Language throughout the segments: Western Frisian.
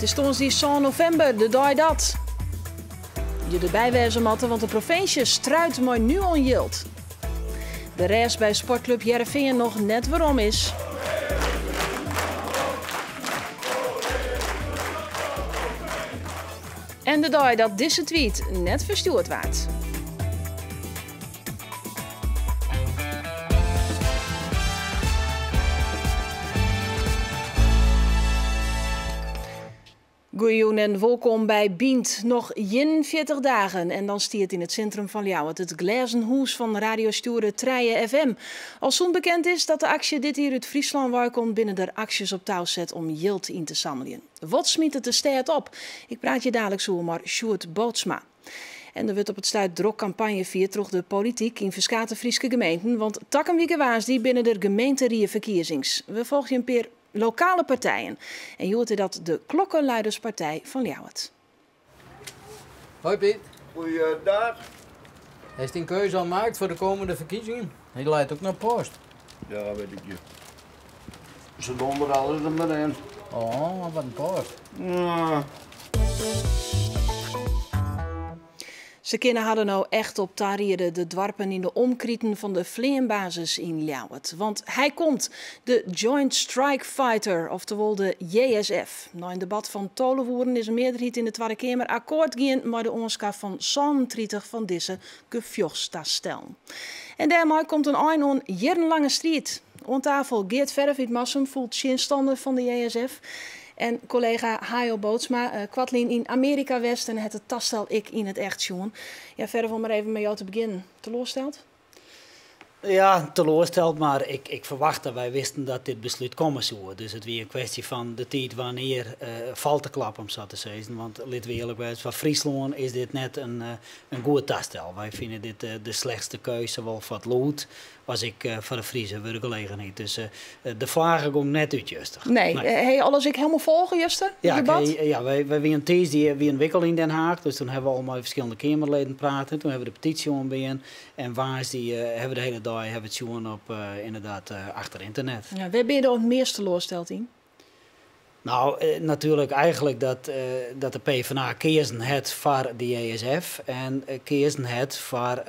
It is tongersdei sân novimber, de dei dat je derby wêze moatte, want de provinsje struit mei Nuon-jild. De rêst by sportklup Hearrenfean noch net werom is. En de dei dat dizze tweet net ferstjoerd waard. Goejûn en wolkom by Bynt. Noch 41 dagen en dan stiet yn it sintrum fan Ljouwert it glêzen hûs fan radiostjoerder Trije FM. Al sûnt bekend is dat de aksje dit jier út Fryslân weikomt, binne der aksjes op tou set om jild yn te sammeljen. Wat smyt it de stêd op? Ik praat hjir daliks oer mei Sjoerd Bootsma. En der wurdt op it stuit drok kampanje fierd troch de polityk yn ferskate Fryske gemeenten, want takom wike woansdei binne der gemeenterieferkiezings. We folgje in pear lokale partijen. En hjoed is dat de Klokkenluiderspartij fan Ljouwert. Hoi Piet. Goeiedag. Hast dyn keuze al maakt foar de komende ferkiezingen? Hy leit ek noch post. Ja, wit ik je. Ze donder alles er mar yn. Oh, wat in post. Ja. Se kinne har der no echt op tariede, de doarpen yn de omkriten fan de fleanbasis yn Ljouwert. Want hy komt, de Joint Strike Fighter, oftewol de JSF. Nei in debat fan 12 oeren is in mearderheid yn de Twadde Keamer akkoart gien mei de oanskaf fan 37 fan dizze gefjochtstastellen. En dêrmei komt in ein oan jierrenlange striid. Oan tafel Geert Verf út Marsum, fûl tsjinstanner fan de JSF. En kollega Hayo Bootsma, koartlyn yn Amearika west en hat it tastel ek yn it echt sjoen. Ja, Verf, om mar even mei jo te begjinnen. Teloarsteld? Ja, teloarsteld, mar ik ferwachte, wy wisten dat dit beslút komme soe. Dus it wie in kwestje fan de tiid wannear falt de klap, om sa te sizzen. Want lit we earlik wêze, foar Fryslân is dit net in goed tastel. Wy fine dit de slechtste keuze, sawol foar it lûd as ek foar de Friese wurkgelegenheid. Dus de flage gong net út juster. Nee. Ha je alles ek helemaal folge juster? Ja, debat? Ja, wy wienen tiisdei wie in wikkel yn Den Haag, dus toen hawwe we al mei ferskillende Keamerleden praten. Toen hawwe we de petysje oanbean en woansdei hawwe we de hiele dei hawwe we it sjoen op ynderdaad achter ynternet. Ja, wêr binne je it meast teloarsteld yn? Nou, natuerlik eigenlik dat de PvdA keazen hat foar de JSF en keazen hat foar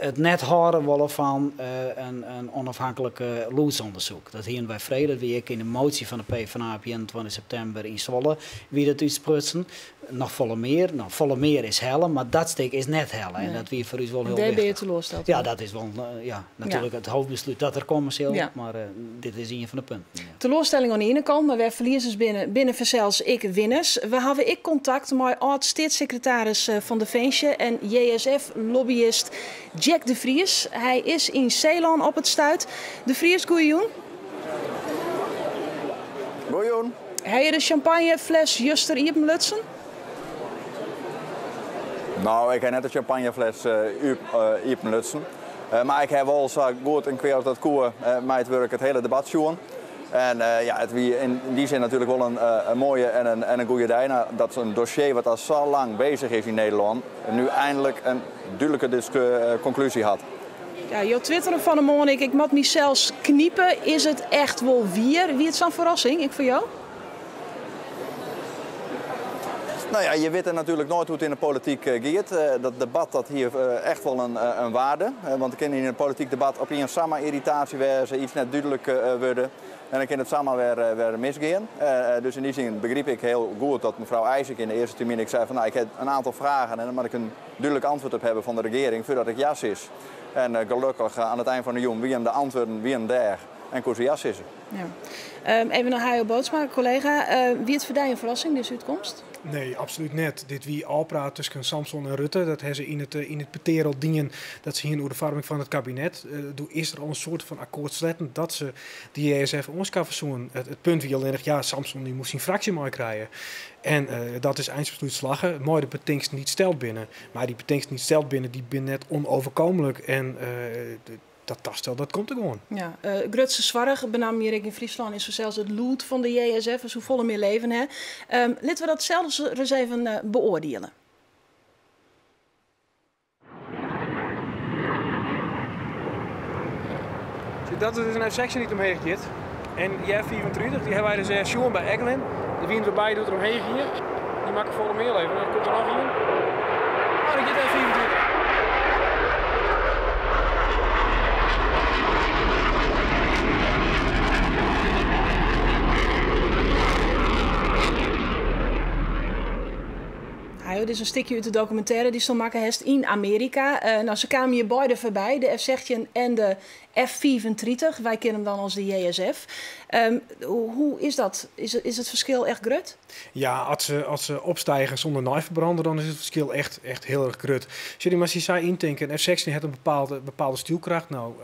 it net hâlde wollen fan in ûnôfhinklik lûdsûndersyk. Dat hiene wy frege, dat wie ek yn de motie fan de PvdA op 21 septimber yn Zwolle wie dat útsprutsen. Noch folle mear, no, folle mear is helle, mar dat stik is net helle en dat wie foar ús wol hiel wichtich. Dêr binne je teloarsteld Ja, dat is wol, ja, natuerlik it hoofdbeslút dat der komme sil, mar dit is ien fan de punten. Ja. Teloarstelling oan de iene kant, mar wêr ferliezers binne, binne fansels ek winners. We hawwe ek kontakt mei âld-steatssekretaris fan Definsje en JSF-lobbyist Jack de Vries. Hy is yn Seelân op it stuit. De Vries, goeiejûn. Goeiejûn. Ha je de champagnefles juster iepenlutsen? Nou, ik ha net de champagnefles iepenlutsen. Mar ik ha wol sa goed en kwea as dat koe mei it wurk it hiele debat sjoen. En ja, it wie yn dy sin natuerlik wol in moaie en in goede dei. Nou, dat in dossier wat al sa lang bezich is yn Nederlân nu eindelijk in dúdlike konklúzje hat. Ja, jo twitteren fan 'e moarn ek, ik moat mysels knipe. Is it echt wol wier? Wie it sa'n ferrassing ek foar jo? Nou ja, je witte natuerlik noait hoe't it yn de polityk giet. Dat debat dat hie echt wol in waarde. Want der kin yn in polityk debat opiens samar yrritaasje wêze, iets net dúdlik wurde. En dan kin it samar wer misgean. Dus yn dy sin begryp ik hiel goed dat mefrou IJsink yn de earste termyn ek sei fan nou, ik ha in aantal fragen en dan moat ik in dúdlik antwurd op hawwe fan de regearing foardat ik ja sis. En gelokkich aan it ein fan de jûn wienen de antwurden wienen dêr en koe se ja sizze. Ja. Even nei Hayo Bootsma, kollega. Wie it foar dy in ferrassing, dizze útkomst? Nee, absolút net. Dit wie ôfpraat tusken Samson en Rutte. Dat hawwe se yn it petear al dien dat se hiene oer de foarming fan it kabinet. Doe is der al in soarte fan akkoart sletten dat se de JSF oanskaffe soenen. It punt wie allinnich, ja, Samson dy moast syn fraksje meikrije. En dat is eintsbeslút slagge mei de betingsten dy't steld binne. Mar dy betingsten dy't steld binne, dy binne net onoverkomelijk. En dat tastel, dat komt der gewoan. Ja, grutste soarch, benammen hjir ek yn Fryslân, is fansels it lûd fan de JSF. Soe folle mear leven ha. Litte we dat sels ris even beoardiele. Sjoch, dat is dus in F-16 dy't omheech giet. En dy F-35, dy hawwe wy dus sjoen by Eglin. Dêr wiene we by doe't er omheech gie. Dy makke folle mear leven. Der komt der noch ien. Oh, dêr giet de F-35. Hayo, dit is in stikje út de dokumintêre dy'tsto makke hast yn Amearika. No, se kamen hjir beide foarby, de F-16 en de F-35. Wy kenne him dan as de JSF. Hoe is dat? Is it ferskil echt grut? Ja, as se opstige sûnder neiferbrâner, dan is it ferskil echt hiel erch grut. Sjoch, dy moatst dy sa yntinke, in F-16 hat in bepaalde stuwkracht. No,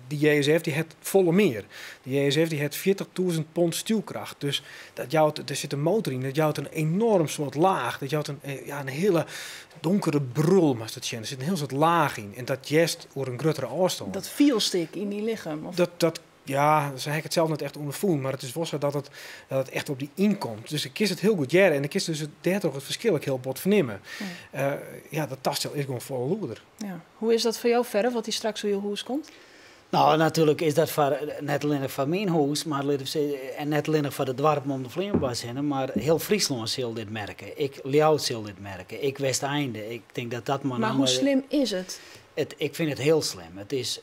dy JSF dy hat folle mear. De JSF dy hat 40.000 pond stuwkracht. Dus dat jout, der sit in motor yn, dat jout in enoarm soad laach. Dat jout ja, in hiele donkere brul, moatst it sjen. Der sit in hiel soad laach yn. En dat hearst oer in gruttere ôfstân. Dat fielst ek yn dyn lichem? Of? Ja, sa ha ik it sels net echt ûnderfûn, mar it is wol sa dat it echt op dy ynkomt. Dus ik kin it hiel goed hearre en ik kin dus dêrtroch it ferskil ek hiel bot fernimme. Ja, dat tastel is gewoan folle lûder. Ja. Hoe is dat foar jo verder, wat dy straks oer jo hûs komt? No, natuerlik is dat net allinnich foar myn hûs, mar litte we sizze, en net allinnich foar de doarpen om de fleanbasis hinne, mar hiel Fryslân sil dit merke. Ek Ljouwert sil dit merke. Ek Westeinde. Ik tink dat dat mar Mar hoe slim is it? Ik fyn it hiel slim. It is,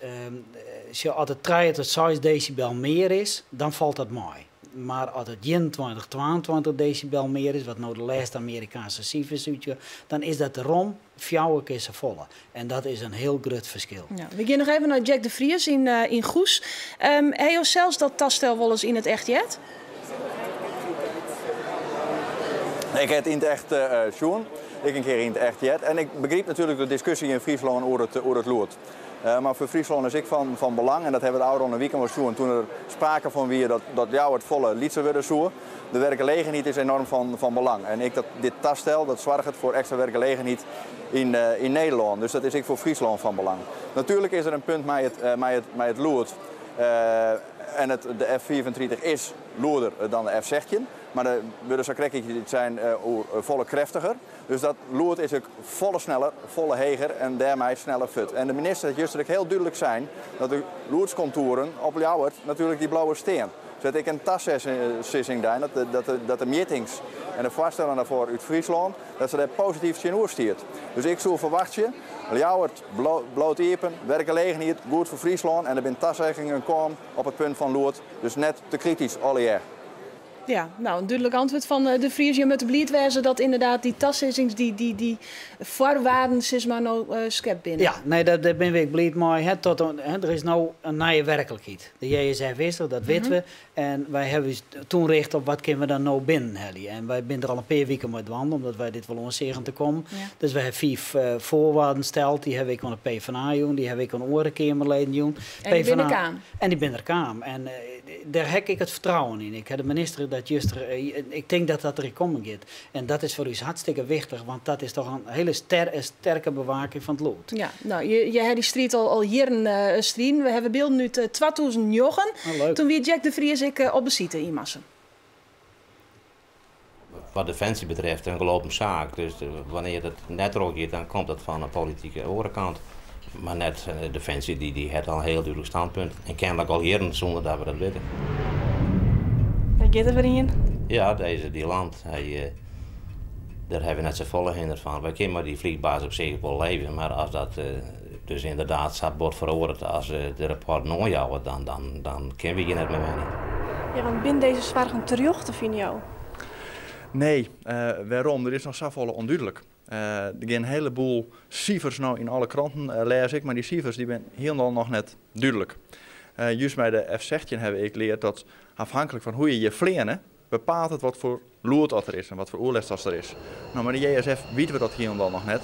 sjoch, as it 3 tot 6 desibel mear is, dan falt dat mei. Mar as it 21, 22 desibel mear is, wat no de lêste Amerikaanske sifers útjouwe, dan is dat rom 4 kear safolle. En dat is in hiel grut ferskil. Ja, we gean noch even nei Jack de Vries yn Goes. Ha jo sels dat tastel wolris yn it echt heard? Ik ha it yn it echt sjoen. Ik in kear yn it echt heard. En ik begryp natuerlik de diskusje yn Fryslân oer it lûd. Mar foar Fryslân is ek fan belang, en dat hawwe we de ôfrûne wiken wol sjoen doe't der sprake fan wie dat Ljouwert folle lytser wurde soe. De werkgelegenheid is enoarm fan belang. En ek dit tastel dat soarget foar ekstra werkgelegenheid yn Nederlân. Dus dat is ek foar Fryslân fan belang. Natuerlik is der in punt mei it lûd. En de F-35 is lûder dan de F-16. Mar der wurde sa krekt sein folle krêftiger. Dus dat lûd is ek folle sneller, folle heger en dêrmei sneller fuort. En de minister hat juster ek hiel dúdlik sein dat de lûdskontoeren op Ljouwert natuerlik dy bliuwe stean. Set ik in tasizzing dien dat de mjittings en de foarstellen dêrfoar út Fryslân, dat se dêr posityf tsjinoer stiet. Dus ik soe ferwachtsje, Ljouwert bliuwt iepen, werkgelegenheid, goed foar Fryslân en der binne tasizzingen kaam op it punt fan lûd, dus net te kritysk allegear. Ja, no, in dúdlik antwurd fan De Vries. Je moatte bliid wêze dat ynderdaad dy tasizzings, dy foarwaarden, sis mar, no skept binne. Ja, nee, dêr binne we ek bliid mei. Hè, hè, der is no in nije werklikheid. De JSF is der, dat witte we. En wy hawwe ús doe rjochte op wat kinne we dan no binnenhelje. En wy binne der al in pear wiken mei dwaande, omdat wy dit wol oan seagen te kommen. Dus wy hawwe 5 foarwaarden steld. Dy hawwe ik oan de PvdA jûn, dy hawwe ik oan oare Keamerleden jûn. En dy binne kaam? En dy binne der kaam. En dêr ha ik it fertrouwen yn. Ik ha de minister dat juster, ik tink dat dat der kommen giet. En dat is foar ús hartstikke wichtich, want dat is dochs in hiele sterke bewaking fan it lûd. Ja, no, je hawwe dy striid al jierren striden. We hawwe bylden út 2009. Oh, leuk. Doe wie Jack de Vries ek op besite yn Marsum. Wat Defensie betreft in gelopen saak. Dus wannear't it net trochgiet, dan komt dat fan de politike oare kant. Mar net Defensie, dy hat al in hiel dúdlik standpunt. En kenlik al jierren sûnder dat we dat witte. Dêr giet der wer ien. Ja, dizze dy lannet. Dêr hawwe we net safolle hinder fan. Wy kinne mei dy fleanbasis op sich wol leve, mar as dat dus ynderdaad sa bot feroaret as de rapporten oanjouwe, dan kinne we hjir net mear wenje. Ja, want binne dizze soargen terjochte, fine jo? Nee, wêrom? Der is noch safolle ûndúdlik. Der geane in heleboel sifers no yn alle kranten, lês ik, mar dy sifers dy binne hielendal noch net dúdlik. Just by de F-16 hawwe ik leard dat afhanklik fan hoe't je je fleane, bepaalt it watfoar lûd dat der is en watfoar oerlêst dat der is. No, mar de JSF witte we dat hielendal noch net.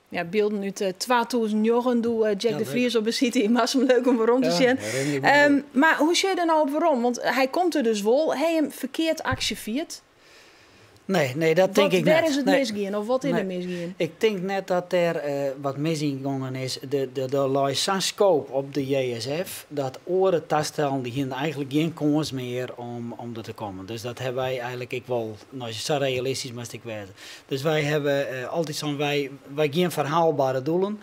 Ja, bylden út 2009, doe Jack de Vries op besite yn Marsum. Leuk om werom te sjen. Herinner ik my Mar hoe sjogge je der no op werom? Want hy komt der dus wol. Ha jim ferkeard aksje fierd? Nee, dat tink ik Wêr net. is it Nee. misgien of wat is der Nee. misgien? Ik tink net dat dêr wat mis yn gongen is. Der lei sa'n scope op de JSF dat oare tastellen dy hiene eigentlik gjin kâns mear om der te kommen. Dus dat hawwe wy eigentlik ek wol, no, sa realistysk moast ik wêze. Dus wy hawwe altyd sa'n, wy geane foar haalbere doelen.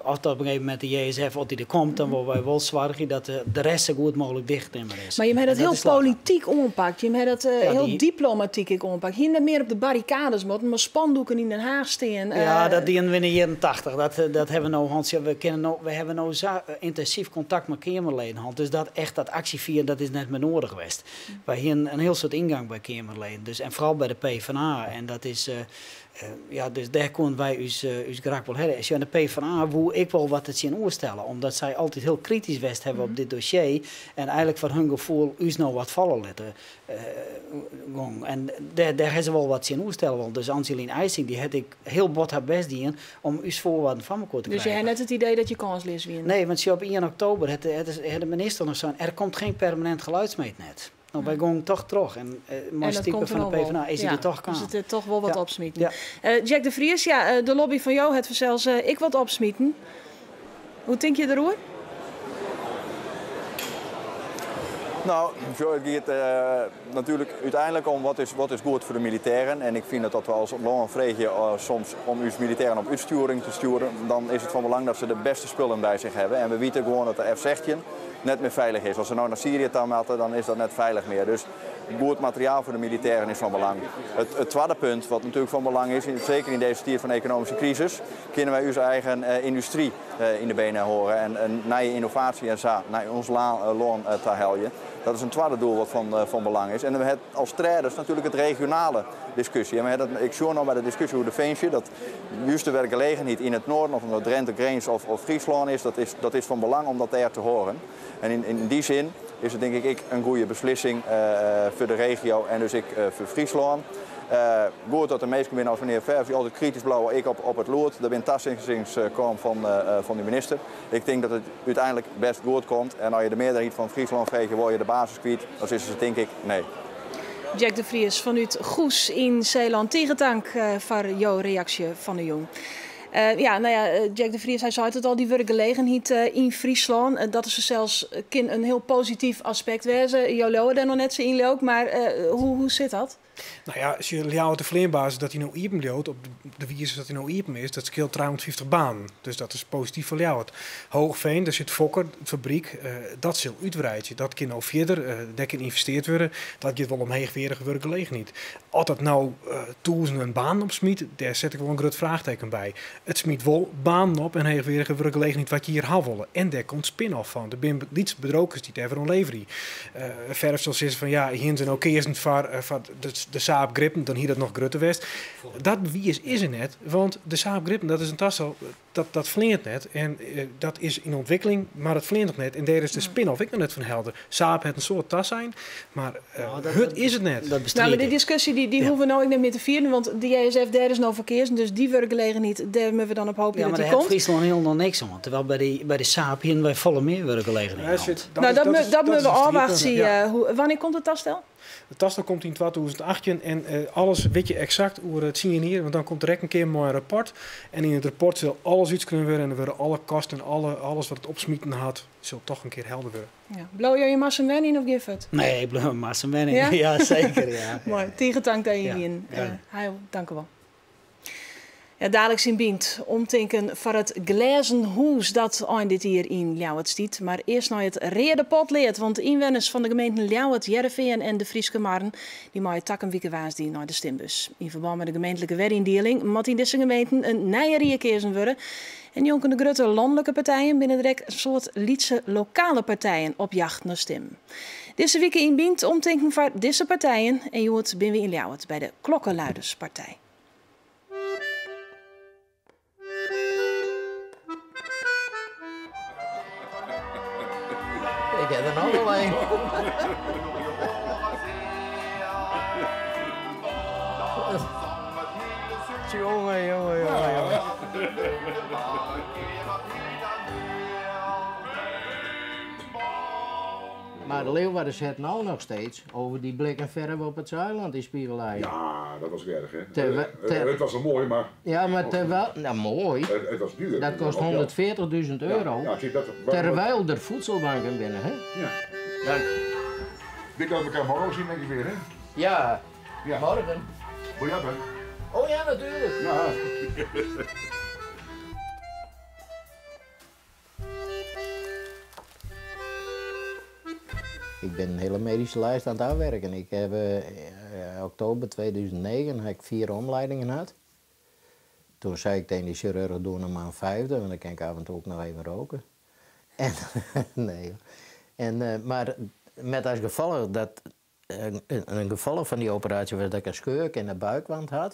As op in gegeven momint de JSF, as dy der komt, dan wolle wy wol soargje dat de rest sa goed mooglik dichttimmere is. Mar jim ha En dat dat hiel is slagge. polityk oanpakt, jim ha dat Ja, hiel dy diplomatyk ek oanpakt. Hiene net mear op de barrikades moatten, mei spandoeken yn Den Haag stean. Ja, dat dienen we yn de jierren 80. Dat hawwe we no hân. Sjoch, we kinne no, we hawwe no sa yntinsyf kontakt mei Keamerleden hân, dus dat echt dat aksjefieren, dat is net mear noadich west. Wy hienen in hiel soad yngang by Keamerleden, dus en foaral by de PvdA. En dat is, Ja, dus dêr koenen wy ús gerak wol helle. Sjoch, en de PvdA woe ek wol wat dertsjinoer stelle, omdat sy altyd hiel kritysk west hawwe op dit dossier en eigenlik foar hun gefoel ús no wat falle litte gong. En dêr hawwe se wol wat tsjinoer stelle wollen. Dus Angelien Eijsink dy hat ek hiel bot har bêst dien om ús foarwaarden foar mekoar te Dus je krijen. ha net it idee dat je kânsleas wienen? Nee, want sjoch, op ien oktober hat de minister noch sein, er komt geen permanent geluidsmeetnet. No, wy gongen toch troch en mei stipe fan de PvdA is hy der toch kaam. Dus it hat toch wol wat opsmiten. Jack de Vries, ja, de lobby fan jo hat fansels ek wat opsmiten. Hoe tinke je deroer? No, it giet natuerlik úteinlik om wat is goed foar de militêren. En ik fyn dat dat we as lân freegje soms om ús militêren op útstjoering te stjoeren, dan is it fan belang dat se de bêste spullen by sich hawwe. En we witte gewoan dat de F-16 net mear feilich is. As se no nei Syrië ta moatte, dan is dat net feilich mear. Dus goed materiaal foar de militêren is fan belang. It twadde punt, wat natuerlik fan belang is, seker yn dizze tiid fan ekonomyske krisis, kinne wy ús eigen yndustry yn de benen hâlde en nije ynnovaasje en sa nei ons lân ta helje. Dat is in twadde doel wat fan belang is. En we ha as trêde natuerlik it regionale diskusje. En we ha dat, ik sjoch no by de diskusje oer definsje, dat just de werkgelegenheid yn it noarden, of it no Drinte, Grins of Fryslân is, dat is fan belang om dat dêr te hâlden. En yn dy sin is it tink ik ek in goede beslissing foar de regio en dus ek foar Fryslân. Goed dat der minsken binne as menear Verf dy't altyd kritysk bliuwe, ek op it lûd. Der binne tasizzings kaam fan de minister. Ik tink dat it úteinlik bêst goed komt. En as je de mearderheid fan Fryslân freegje, wolle je de basis kwyt, dan sizze se tink ik nee. Jack de Vries fanút Goes yn Seelân. Tige tank foar jo reaksje fan 'e jûn. Ja, no ja, Jack de Vries, hy seit it al, dy wurkgelegenheid yn Fryslân, dat is fansels kin in hiel posityf aspekt wêze. Jo leauwe dêr noch net sa yn, leau ik, mar hoe sit dat? No ja, sjoch, Ljouwert de fleanbasis, dat dy no iepen bliuwt, op de wize dat dy no iepen is, dat skeelt 350 banen. Dus dat is posityf foar Ljouwert. Hoogeveen, dêr sit Fokker, it fabryk, dat sil útwreidzje. Dat kin no fierder, dêr kin ynvesteard wurde. Dat giet wol om heechweardige wurkgelegenheid. Oft dat no tûzenen banen opsmyt, dêr set ik wol in grut fraachteken by. It smyt wol banen op en heechweardige wurkgelegenheid wat je hjir ha wolle. En dêr komt spin-off fan. Der binne lytse bedriuwkes dy't dêr wer oan leverje. Verf sil sizze fan ja, hienen se no keazen foar de Saab Gripen, dan hie dat noch grutter west. Dat bewiis is der net, want de Saab Gripen, dat is in tastel, dat fleant net. En dat is yn ûntwikkeling, mar it fleant noch net. En dêr is de spin-off ek noch net fan helder. Saab hat in soad tasein, mar hurd is it net. Dat bestriid Nou, maar dy ik. diskusje dy hoege we no ek net mear te fieren, want de JSF, dêr is no foar keazen, dus dy wurkgelegenheid, dêr moatte we dan op hoopje Ja, dat mar dy dêr hat komt. Fryslân hielendal niks oan. Terwyl by de Saab hienen wy folle mear wurkgelegenheden Ja, hân. Nou, dat dat moatte is we in striid, ôfwachtsje. ja. Wannear komt it tastel? It tastel komt yn 2018 en alles wit je eksakt oer tsien jier, want dan komt der ek in kear mei in rapport. En yn it rapport sil alles útskreaun wurde en dan wurde alle kosten en alles wat it opsmiten hat, sil toch in kear helder wurde. Ja. Bliuwe jo yn Marsum wenjen of gean fuort? Nee, ik bliuw yn Marsum wenjen. Ja? Ja, seker. Ja. Moai. Tige tank dat je hjir Ja. wienen. Ja. Heil, dank u wol. Ja, daliks yn Bynt. Omtinken foar it glêzen hûs dat ein dit jier yn Ljouwert stiet. Mar earst nei it reade potlead, want ynwenners fan de gemeenten Ljouwert, Hearrenfean en de Fryske Marren dy meie takom wike woansdei nei de stimbus. Yn ferbân mei de gemeentlike weryndieling moat yn dizze gemeenten in nije rie keazen wurde. En njonken de grutte lanlike partijen binne der ek in soad lytse lokale partijen op jacht nei stimmen. Dizze wike yn Bynt omtinken foar dizze partijen en hjoed binne we yn Ljouwert by de Klokkenluiderspartij. Ik ha der noch wol een. Jonge, jonge, jonge, jonge. Maar de Leeuwarden zet nou nog steeds over die blikken verf op het Zuiland, die spiegelei. Ja, dat was erg, hè? Ter Het was wel mooi, maar Ja, maar terwijl... Nou, mooi. Het was duur. Dat kost Ook wel. 140.000 euro. Ja, zie, dat, waar- Terwijl er voedselbanken binnen, hè? Ja. Dank. Ik laat elkaar morgen zien, denk ik weer, hè? Ja, Ja. morgen. Wil jij dat? Oh ja, natuurlijk. Ja. Ik bin in hiele medyske lijst oan it ôfwurkjen. Ik haw oktober 2009 ha ik vier omleidingen hân. Toen sei ik tsjin dy sjirurch, doe noch mar in vijfde, want dan kin ik af en toe ook noch even roke. En, nee. En, mar met as gefolch dat in gefolch fan dy operaasje wie dat ik in skeurke yn de búkwand hie.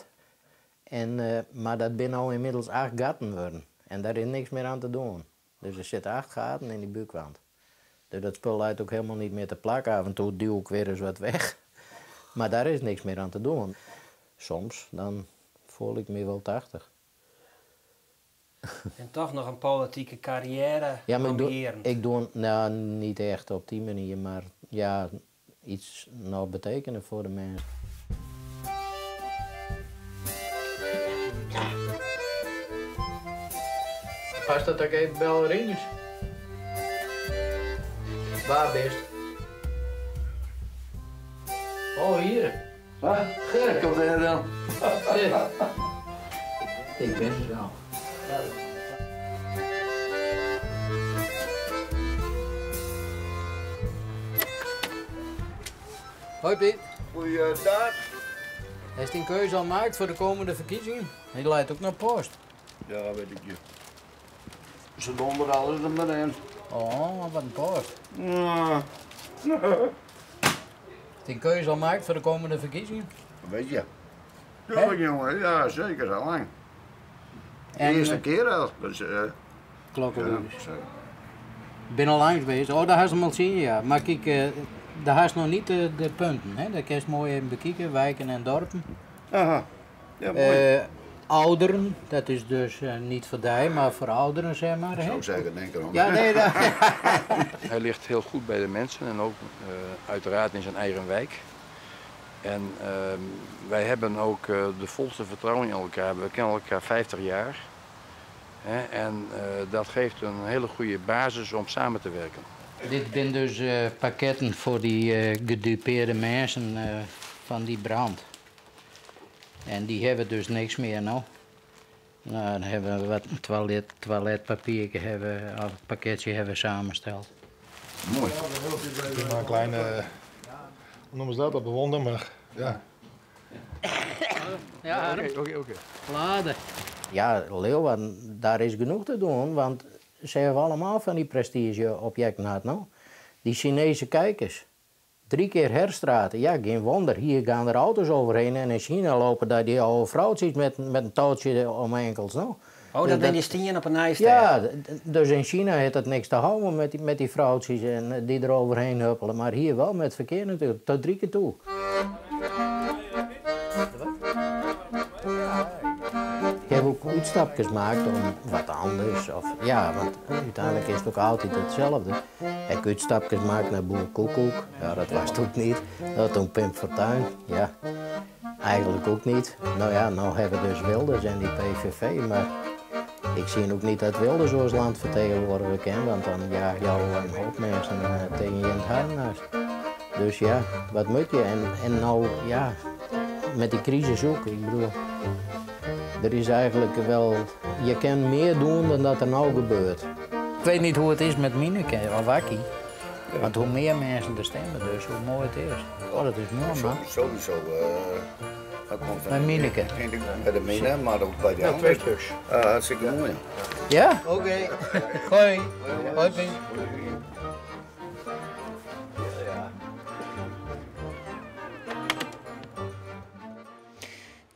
En, mar dat binne no ynmiddels acht gatten wurden. En dêr is niks mear oan te dwaan. Dus der sitte acht gaten yn dy búkwand. Dus dat spul leit ek hielendal net mear te plak. Af en toe duw ik wer ris wat weg. Mar dêr is niks mear oan te dwaan. Soms dan fiel ik my wol 80. En dochs noch in politike karriêre Ja, mar ik doch, ambiëren. ik doch, no, net echt op dy manier, mar ja, yts noch betsjutte foar de minsken. Past dat ik even bel Rinus? Wêr bist? Oh, hjir. Wat? Gerrit komt der dan. Ik bin der al. Hoi Piet. Goeiedag. Hast dyn keuze al makke foar de kommende ferkiezingen? Hy leit ek noch post. Ja, wit ik. Ze donderen alles er mar yn. Oh, wat in post. Ja. Hast dyn keuze al makke foar de kommende ferkiezingen? Wit je. Tuurlijk, jongen, ja zeker, al lang. De En, earste kear al. Dus, Klokkenluiders. Ja, zeker. Ik bin al langs west. Oh, dêr hast him al sjoen, ja. Mar kyk, dêr hast noch net de punten. Hè? Dêr kinst moai even bekijken, wijken en dorpen. Aha. Ja, moai. Ouderen, dat is dus net foar dy, mar foar âlderen, sis mar. Ik Hè? soe sizze, tink derom. Ja, nee, dat... Hij ligt heel goed bij de mensen en ook uiteraard in zijn eigen wijk. En wij hebben ook de volste vertrouwen in elkaar. We kennen elkaar 50 jaar. Hè, en dat geeft een hele goede basis om samen te werken. Dit binne dus pakketten foar dy gedupearde minsken fan dy brân. En dy hawwe dus niks mear no. No, dan hawwe we wat toiletpapier, hawwe we, of pakketsje hawwe we samensteld. Moai. Maar een kleine, hoe noemen ze dat, dat bewonder, maar ja. Ja, Oké. Lade. Ja, Leeuwarden, dêr is genôch te dwaan, want se hawwe allegear fan dy prestiizje-objekten gehad, no. Dy Sinese kijkers. Drie keer herstraten, ja, geen wonder. Hier gaan er auto's overheen en in China lopen daar die oude vrouwtjes met een touwtje om enkels. No. Oh, dat Dus binne dy stiennen op 'e Nijstêd. Ja, dus in China hat dat niks te hâlden met dy vrouwtjes en dy der overheen huppelen. Mar hjir wol mei it ferkear natuerlik, tot drie kear toe. Ik ha ek útstapkes makke om wat oars. Of, ja, want úteinlik is it ek altyd itselde. Ik ha útstapkes makke nei Boer Koekoek. Ja, dat wie it ek net. Dat toen Pim Fortuyn, ja. Eigentlik ek net. No ja, no hawwe we dus Wilders en dy PVV, mar ik zie ek net dat Wilders ons land fertsjintwurdigje kin, want dan ja, jou in hoop minsken tsjin je yn it harnas. Dus ja, wat moatte je? En no, ja, mei dy krisis ek. Ik bedoel, der is eigentlik wol, je kinne mear dwaan dan dat der no gebeurt. Ik wit net hoe't it is mei Mineke of Akkie. Want hoe mear minsken der stimme, dus hoe moai it is. Oh, dat is moai, man. Sowieso. Dat komt By Mineke. By de Mine, mar ek by de Ja, oaren. twee stuks. Ja, hartstikke moai. Ja? Oké. Hoi. Hoi, Piet.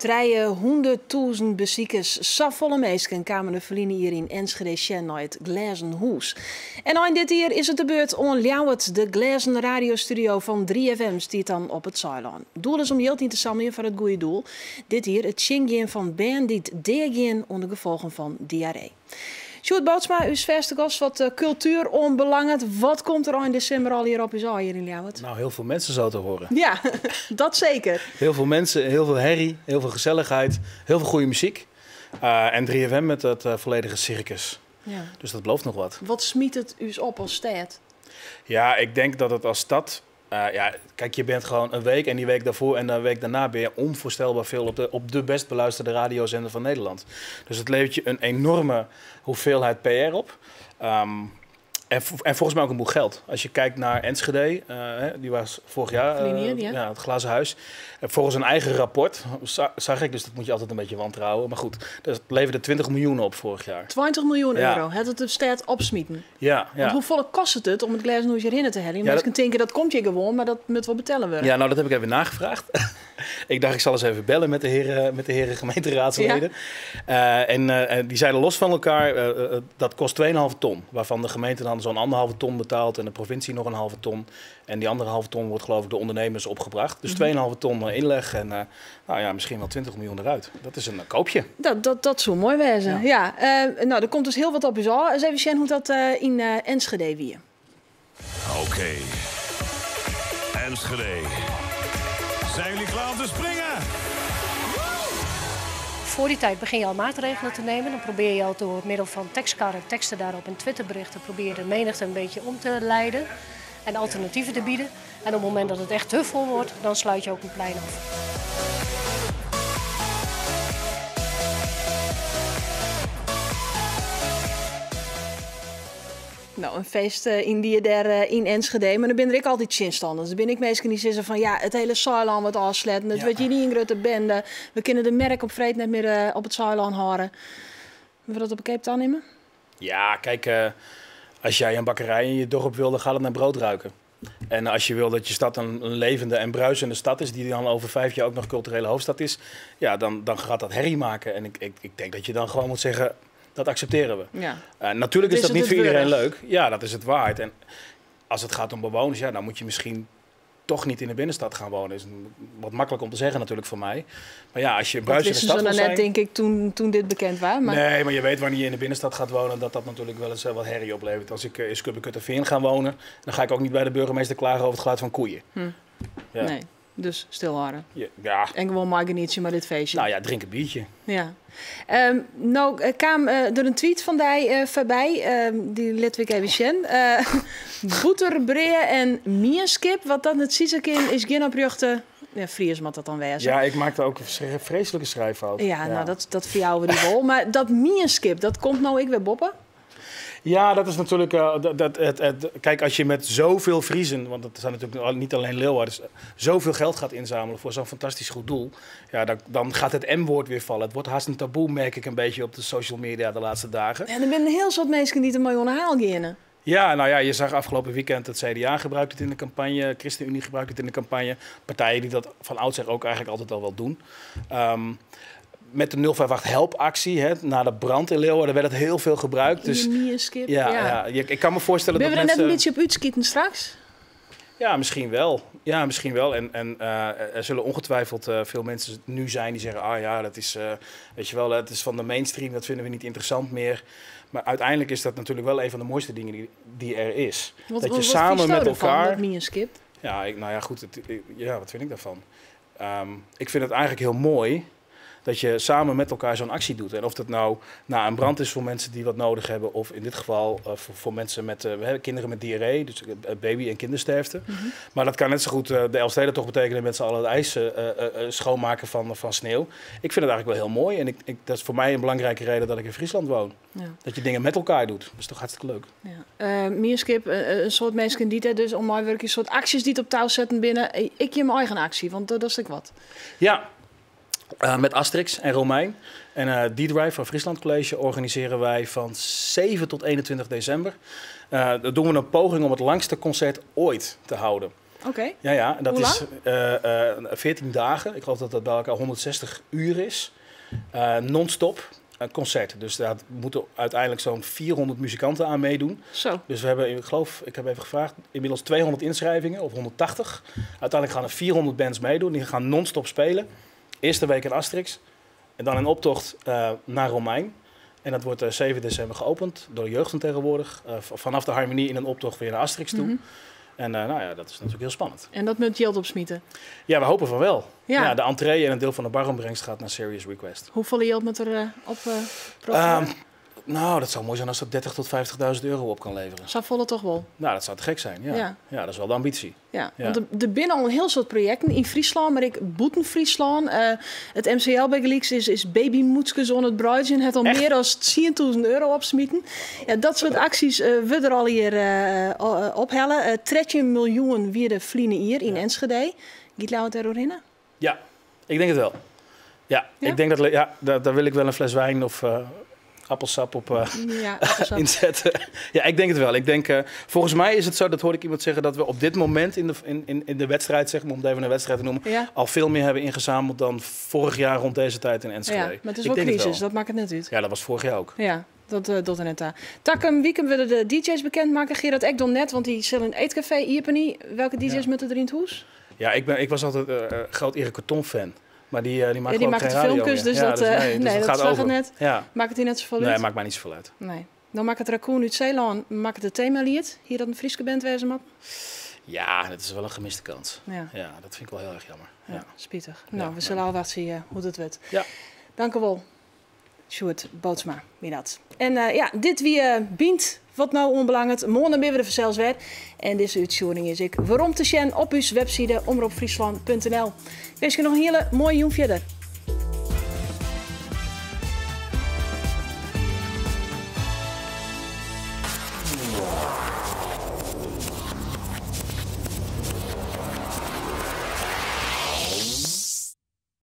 300.000 besikers, safolle minsken kamen de ferline jier yn Enschede sjen nei it Glêzen Hûs. En ein dit jier is it de beurt oan Ljouwert. De Glêzen Radiostudio fan 3FM stiet dan op it Saailân. Doel is om jild yn te sammeljen foar it goede doel. Dit jier it tsjingean fan bern dy't deagean oan de gefolgen fan diarree. Sjoerd Bootsma, ús fêste gast wat kultuer oanbelanget. Wat komt der ein desimber allegear op ús ôf hjir yn Ljouwert? Nou, heel veel mensen zo te horen. Ja, dat zeker. Heel veel mensen, heel veel herrie, heel veel gezelligheid, heel veel goede muziek. En 3FM met dat volledige circus. Dus dat belooft nog wat. Wat smyt it ús op as stêd? Ja, ik denk dat it as stêd... Ja, kijk, je bent gewoon een week en die week daarvoor en de week daarna ben je onvoorstelbaar veel op de best beluisterde radiozender van Nederland. Dus het levert je een enorme hoeveelheid PR op. En, en volgens mij ook een boel geld. Als je kijkt naar Enschede, die was vorig jaar, ja. Ja, het Glazen Huis. En volgens een eigen rapport, zag ik, dus dat moet je altijd een beetje wantrouwen. Maar goed, dat leverde 20 miljoen op vorig jaar. 20 miljoen euro, het het de stad opsmieten. Ja. Want hoeveel kost het het om het Glazen Huis hierin te halen? Ja, dat... denken, dat komt je gewoon, maar dat moet wel betellen worden. Ja, nou dat heb ik even nagevraagd. Ik dacht, ik zal eens even bellen met de heren gemeenteraadsleden. Ja. En die zeiden los van elkaar, dat kost 2,5 ton. Waarvan de gemeente dan zo'n 1,5 ton betaalt en de provincie nog een halve ton. En die andere halve ton wordt geloof ik door ondernemers opgebracht. Dus 2,5 ton inleg en nou ja, misschien wel 20 miljoen eruit. Dat is een koopje. Dat zou mooi wezen. Ja. Ja. Nou, er komt dus heel wat op je zaal. Eens even zien hoe dat in Enschede wie. Oké. Okay. Enschede. Zijn jullie klaar om te springen? Voor die tijd begin je al maatregelen te nemen. Dan probeer je al door middel van tekstkarren, teksten daarop en Twitterberichten... probeer je de menigte een beetje om te leiden en alternatieven te bieden. En op het moment dat het echt te vol wordt, dan sluit je ook een plein af. Nou, een feest in die daar in Enschede. Maar dan ben ik altijd zinstanders. Dan ben ik meestal die zeggen van ja, het hele Saarland wordt afsluiten. Het wordt hier niet een grote bende. We kunnen de merk op vreed net meer op het Saarland houden. Moeten we dat op een Cape Town nemen? Ja, kijk, als jij een bakkerij in je dorp wil, dan gaat het naar brood ruiken. En als je wil dat je stad een levende en bruisende stad is, die dan over 5 jaar ook nog culturele hoofdstad is, ja, dan gaat dat herrie maken. En ik denk dat je dan gewoon moet zeggen, dat accepteren we. Ja. Natuurlijk is dat niet voor iedereen leuk. Ja, dat is het waard. En als het gaat om bewoners, ja, dan moet je misschien toch niet in de binnenstad gaan wonen. Is wat makkelijk om te zeggen natuurlijk voor mij. Maar ja, als je een bruisende stad wil zijn... net, denk ik, toen dit bekend was. Maar... Nee, maar je weet wanneer je in de binnenstad gaat wonen... dat dat natuurlijk wel eens wat herrie oplevert. Als ik in Schubbekutteveen ga wonen... dan ga ik ook niet bij de burgemeester klagen over het geluid van koeien. Ja. Nee, dus stilhouden. Ja. En gewoon maar genieten maar dit feestje. Nou ja, drink een biertje. Ja. Nou kwam er een tweet van die voorbij, die let ik even zien. Boeterbreer en mierskip, wat dat net ziet in is geen oprechte. Ja, Fries moet dat dan wezen. Ja, ik maakte ook een vreselijke schrijffout. Ja, nou dat verjouwen we die wel. Maar dat mierskip, dat komt nou ik weer boppen. Ja, dat is natuurlijk... kijk, als je met zoveel Friezen, want dat zijn natuurlijk niet alleen Leeuwarders, zoveel geld gaat inzamelen voor zo'n fantastisch goed doel, ja, dan gaat het M-woord weer vallen. Het wordt haast een taboe, merk ik een beetje op de social media de laatste dagen. En er zijn heel soort mensen die het een miljoen haal gaan. Ja, nou ja, je zag afgelopen weekend het CDA gebruikt het in de campagne, ChristenUnie gebruikt het in de campagne. Partijen die dat van oudsher ook eigenlijk altijd al wel doen. Met de 058 helpactie, hè, na de brand in Leeuwarden, werd het heel veel gebruikt. Dus, ja. Ik kan me voorstellen ben dat we er mensen... net een beetje op uitskieten straks? Ja, misschien wel. Ja, misschien wel. En er zullen ongetwijfeld veel mensen nu zijn die zeggen... ah ja, dat is, weet je wel, het is van de mainstream, dat vinden we niet interessant meer. Maar uiteindelijk is dat natuurlijk wel een van de mooiste dingen die er is. Dat je samen met elkaar... Dat mierskip? Ja, nou ja, goed. Ja, wat vind ik daarvan? Ik vind het eigenlijk heel mooi... dat je samen met elkaar zo'n actie doet. En of dat nou na een brand is voor mensen die wat nodig hebben... of in dit geval voor mensen met kinderen met diarree, dus baby- en kindersterfte. Mm-hmm. Maar dat kan net zo goed de Elfstedentocht betekenen... met z'n allen het ijs schoonmaken van sneeuw. Ik vind het eigenlijk wel heel mooi. En dat is voor mij een belangrijke reden dat ik in Friesland woon. Ja. Dat je dingen met elkaar doet. Dat is toch hartstikke leuk. Ja. Mierskip, een soort mensen die het dus om mijn werk... een soort acties die het op touw zetten binnen. Ik je mijn eigen actie, want dat is ik wat. Ja. Met Asterix en Romein en D-Drive van Friesland College organiseren wij van 7 tot 21 december. Dat doen we een poging om het langste concert ooit te houden. Oké. Okay. Ja, en dat Hoe is lang? 14 dagen. Ik geloof dat dat bij elkaar 160 uur is. Non-stop concert. Dus daar moeten uiteindelijk zo'n 400 muzikanten aan meedoen. Zo. Dus we hebben, ik geloof, ik heb even gevraagd, inmiddels 200 inschrijvingen of 180. Uiteindelijk gaan er 400 bands meedoen. Die gaan non-stop spelen. Eerste week in Asterix en dan in optocht naar Romein. En dat wordt 7 december geopend door de jeugd van tegenwoordig. Vanaf de Harmonie in een optocht weer naar Asterix toe. Mm-hmm. En nou ja, dat is natuurlijk heel spannend. En dat moet geld opsmieten? Ja, we hopen van wel. Ja. Ja, de entree en een deel van de baropbrengst gaat naar Serious Request. Hoeveel geld moet er op? Nou, dat zou mooi zijn als dat 30 tot 50.000 euro op kan leveren. Safolle toch wol? Nou, dat zou te gek zijn, ja. Ja. Ja, dat is wel de ambitie. Ja, Ja. want der binne al in hiel soad projekten yn Fryslân, mar ek bûten Fryslân. It MCL bygelyks is babymûtskes oan it breidzjen, hat al mear as 10.000 euro opsmiten. Ja, dat soart aksjes wurde der allegear ophelle. 13 miljoen wie der ferline jier yn Enschede. Giet Ljouwert dêr oerhinne? Ja, ik denk het wel. Ja, Ja? ik denk dat, ja, daar wil ik wel een fles wijn of appelsap op Ja, appelsap. inzetten. Ja, ik denk het wel. Ik denk, volgens mij is het zo, dat hoorde ik iemand zeggen, dat we op dit moment in de wedstrijd, zeg maar, om het even een wedstrijd te noemen, al veel meer hebben ingezameld dan vorig jaar rond deze tijd in Enschede. Ja, maar het is Ik wel denk het crisis, wel. dat maakt het net uit. Ja, dat was vorig jaar ook. Ja, dat docht er net aan. Takom wike wurde de DJ's bekend makke. Gerard Ekdom net, want dy sil in eetcafé iepenje. Welke DJ's moatte der yn it hûs? Ja, ik was altijd groot Erik Corton fan. Maar die maakt Ja, die geloof ik maakt de geen radio filmpjes, meer. dus Ja, dat, dus nee, dus nee, dat dat gaat zag over. het net. Ja. Maakt het hier net zoveel Nee, uit? maakt mij niet zoveel uit. Nee. Dan maakt het Raccoon uit Zeeland, maakt het themaliet. Hier dat in Fryske band wezen mag. Ja, dat is wel een gemiste kans. Ja. Ja, dat vind ik wel heel erg jammer. Ja, Ja. spitich. Nou, Ja, we zullen al zien hoe dat wordt. Ja. Dank u wel. Sjoerd Bootsma, wie dat. En ja, dit wie Bynt wat no oanbelanget. Moarn binne we der fansels wer. En dizze útstjoering is ek werom te sjen op ús webside omropfryslan.nl. Ik winskje noch in hiele moaie jûn fierder.